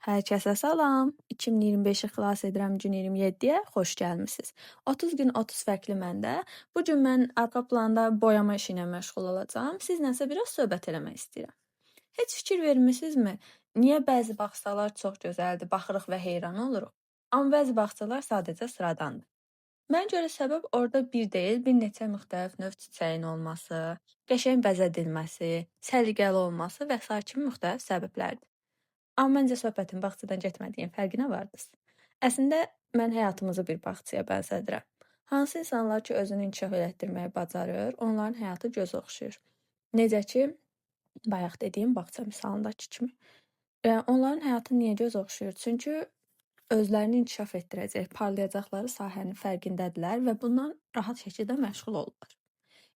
Hər kəsə salam. 2025-i xilas edirəm gün 27-yə xoş gəlmisiniz. 30 gün 30 fərqli məndə. Bu gün mən arxa planda boyama işi ilə məşğul olacağam. Sizlə isə biraz söhbət eləmək istəyirəm. Heç fikir vermisinizmi? Niyə bəzi bağçalar çox gözəldir, baxırıq və heyran oluruq, amma bəzi bağçalar sadəcə sıradandır? Mənə görə səbəb orada bir deyil, bir neçə müxtəlif növ çiçəyin olması, qəşəng bəzədilməsi, səliqəli olması və sair kimi müxtəlif səbəblərdir. Amma məncə söhbətin bağçadan getmədiyin fərqinə vardınız. Əslində mən həyatımızı bir bağçaya bənzədirəm. Hansı insanlar ki özünü inkişaf elətdirməyi bacarır, onların həyatı gözə oxşayır. Necə ki, bayaq dediyim bağça misalındakı kimi. Yəni onların həyatı niyə gözə oxşayır? Çünki özlərini inkişaf etdirəcək, parlayacaqları sahənin fərqindədirlər və bundan rahat şəkildə məşğul olurlar.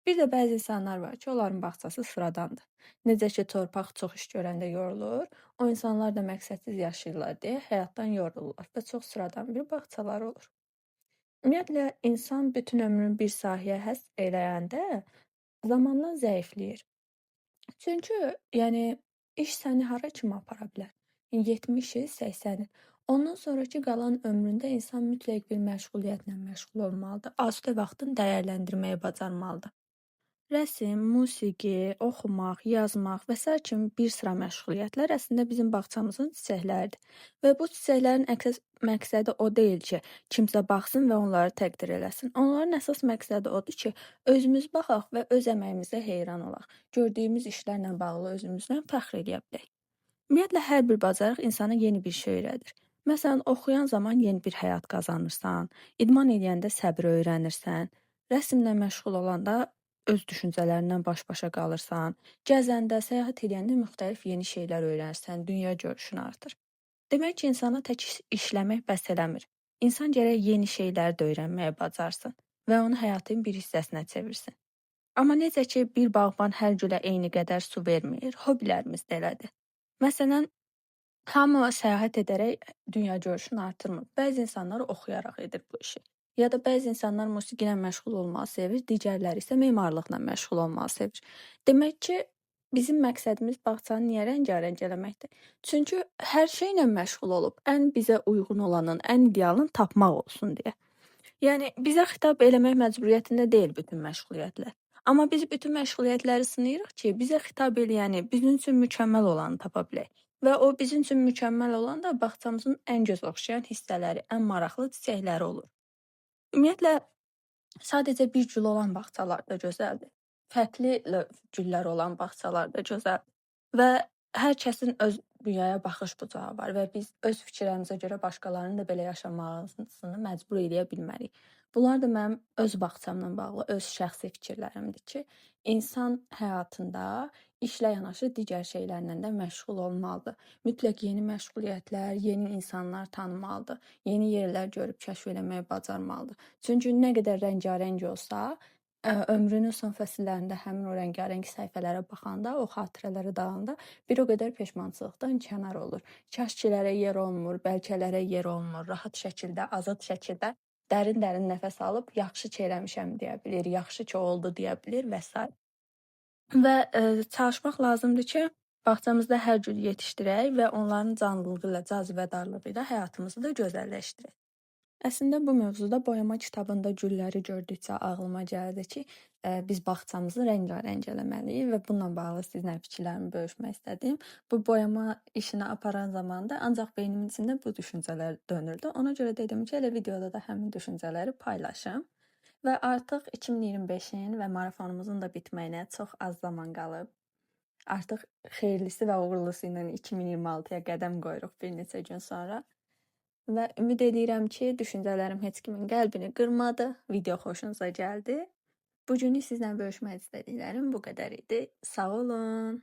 Bir də bəzi insanlar var ki, onların bağçası sıradandır. Necə ki, torpaq çox iş görəndə yorulur, o insanlar da məqsədsiz yaşayırlar deyə həyatdan yorulurlar və çox sıradan bir bağçaları olur. Ümumiyyətlə, insan bütün ömrünü bir sahəyə həsr eləyəndə zamanla zəifləyir. Çünki, yəni iş səni hara kimi apara bilər? 70 il, 80 il. Ondan sonrakı qalan ömründə insan mütləq bir məşğuliyyətlə məşğul olmalıdır. Asudə vaxtını dəyərləndirməyi bacarmalıdır. Rəsm, musiqi, oxumaq, yazmaq və sair kimi bir sıra məşğuliyyətlər əslində bizim bağçamızın çiçəkləridir. Və bu çiçəklərin əsas məqsədi o deyil ki, kimsə baxsın və onları təqdir eləsin. Onların əsas məqsədi odur ki, özümüz baxaq və öz əməyimizə heyran olaq. Gördüyümüz işlərlə bağlı özümüzdən fəxr eləyə bilək. Ümumiyyətlə, hər bir bacarıq insana yeni bir şey öyrədir. Məsələn, oxuyan zaman yeni bir həyat qazanırsan, idman eləyəndə səbr öyrənirsən, rəsmlə məşğul olanda öz düşüncələrindən baş-başa qalırsan, gəzəndə, səyahət eləyəndə müxtəlif yeni şeylər öyrənirsən, dünya görüşün artır. Demək ki, insana tək işləmək bəs eləmir. İnsan gərək yeni şeyləri də öyrənməyi bacarsın və onu həyatın bir hissəsinə çevirsin. Amma necə ki, bir bağban hər gülə eyni qədər su vermir, hobbilərimiz də elədir. Məsələn, hamı səyahət edərək dünya görüşünü artırmır. Bəzi insanlar oxuyaraq edir bu işi. Ya da bəzi insanlar musiqi ilə məşğul olmağı sevir, digərləri isə memarlıqla məşğul olmağı sevir. Demək ki, bizim məqsədimiz bağçanı niyə rəngarəng eləməkdir? Çünki hər şeylə məşğul olub ən bizə uyğun olanın, ən idealını tapmaq olsun deyə. Yəni bizə xitab eləmək məcburiyyətində deyil bütün məşğuliyyətlər. Amma biz bütün məşğuliyyətləri sınayırıq ki, bizə xitab eləyəni, bizim üçün mükəmməl olanı tapa bilək. Və o bizim üçün mükəmməl olan da bağçamızın ən gözə oxşayan hissələri, ən maraqlı çiçəkləri olur. Ümumiyyətlə, sadəcə bir gül olan bağçalar da gözəldir. Fərqli güllər olan bağçalar da gözəldir. Və hər kəsin öz dünyaya baxış bucağı var və biz öz fikirlərimizə görə başqalarının da belə yaşamasını məcbur eləyə bilmərik. Bunlar da mənim öz bağçamla bağlı öz şəxsi fikirlərimdir ki, insan həyatında işlə yanaşı digər şeylərlə də məşğul olmalıdır. Mütləq yeni məşğuliyyətlər, yeni insanlar tanımalıdır. Yeni yerlər görüb kəşf eləməyi bacarmalıdır. Çünki nə qədər rəngarəng olsa, ömrünün son fəsillərində həmin o rəngarəng səhifələrə baxanda, o xatirələrə dalanda bir o qədər peşmançılıqdan kənar olur. Kaşkilərə yer olmur, bəlkələrə yer olmur. Rahat şəkildə, azad şəkildə dərin-dərin nəfəs alıb yaxşı ki eləmişəm deyə bilir, yaxşı ki oldu deyə bilir və sair. Və çalışmaq lazımdır ki, bağçamızda hər gül yetişdirək və onların canlılığı ilə, cazibədarlığı ilə həyatımızı da gözəlləşdirək. Əslində bu mövzuda boyama kitabında gülləri gördükcə ağlıma gəldi ki, biz bağçamızı rəngarəng eləməliyik və bununla bağlı sizlə fikirlərimi bölüşmək istədim. Bu boyama işini aparan zamanda ancaq beynimin içində bu düşüncələr dönürdü. Ona görə dedim ki, elə videoda da həmin düşüncələri paylaşım. Və artıq 2025-in və marafonumuzun da bitməyinə çox az zaman qalıb. Artıq xeyirlisi və uğurlusu ilə 2026-ya qədəm qoyuruq bir neçə gün sonra. Və ümid eləyirəm ki, düşüncələrim heç kimin qəlbini qırmadı, video xoşunuza gəldi. Bu günlük sizlə bölüşmək istədiklərim bu qədər idi. Sağ olun.